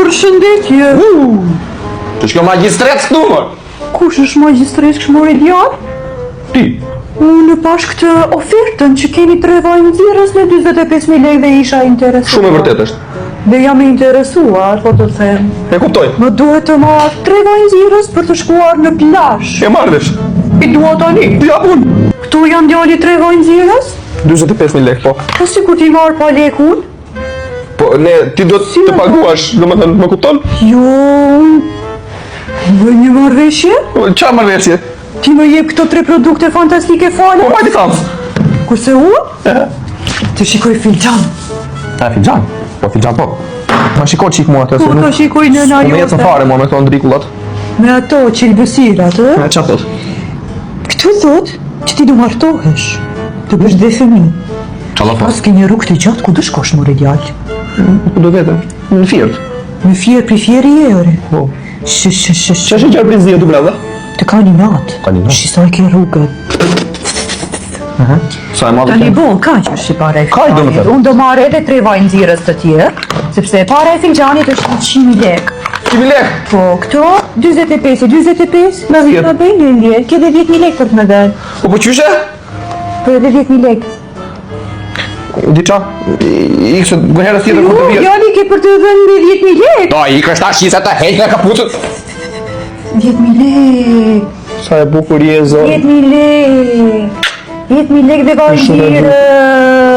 Përshëndetje. Të shko magjistrec këtu, më? Kush është magjistrec kështë more djalë? Ti. Unë pash këtë ofertën që keni tre vaj nxirës në 45.000 lekë dhe isha interesuar. Shumë e vërtetë është. Dhe jam e interesuar, po të them. E kuptoj. Më duhet të marr tre vaj nxirës për të shkuar në plazh. E marr vesh. I dua tani. Ja unë. Këtu janë djali tre vaj nxirës? 45.000 lekë, po. Po sikur t'i marr pa lekë unë? Po, ne, ti do të paguash, domethënë, më kupton? Jo, unë bëj një marrëveshje? Po, Ça marrëveshje? Ti më jep këto tre produkte fantastike falas? Po, hajde kam. Kurse unë? Të shikoj filxhan. A, filxhan? Po, filxhan, po. Ma shiko çik mua atë, Po, se të shikoj nëna Po, më jote. ecën fare mua me këto ndrikullat. Me ato qelbësirat, ë? E, ça thot? Këtu thot që ti do martohesh, të bësh dhe fëmijë. Ça do Pas ke një rrugë të gjatë ku do shkosh more djalë? Ku do vete? Në Fier. Në Fier pri Fieri je ore. Po. Sh sh sh sh. Ç'është gjarpri i zi aty brenda? Të ka një natë. Ka një natë. Shi sa e ke rrugën. Sa e madhe Tani ke? bo, kaq është e para e Kaq, filxhanit. domethënë? Unë do marr edhe tre vaj nxirës të tjerë, sepse e para e filxhanit është 100.000 lekë. 100.000 lekë. Po, këto 45 e 45, na Dhjetë. na bëjnë një lirë, ke dhe 10.000 lekë për të më dhënë. Po po qyshe? Për edhe 10.000 lekë. Di ça? Ik se në herës tjetër kur Jo, të vjesh. djali ke për të dhënë me 10.000 lekë. Do ikësh tash se të heq nga kapucët. 10.000 lekë. Sa e bukur je zot. 10.000 lekë. 10.000 lekë dhe vaj Shumë e bukur. nxirës.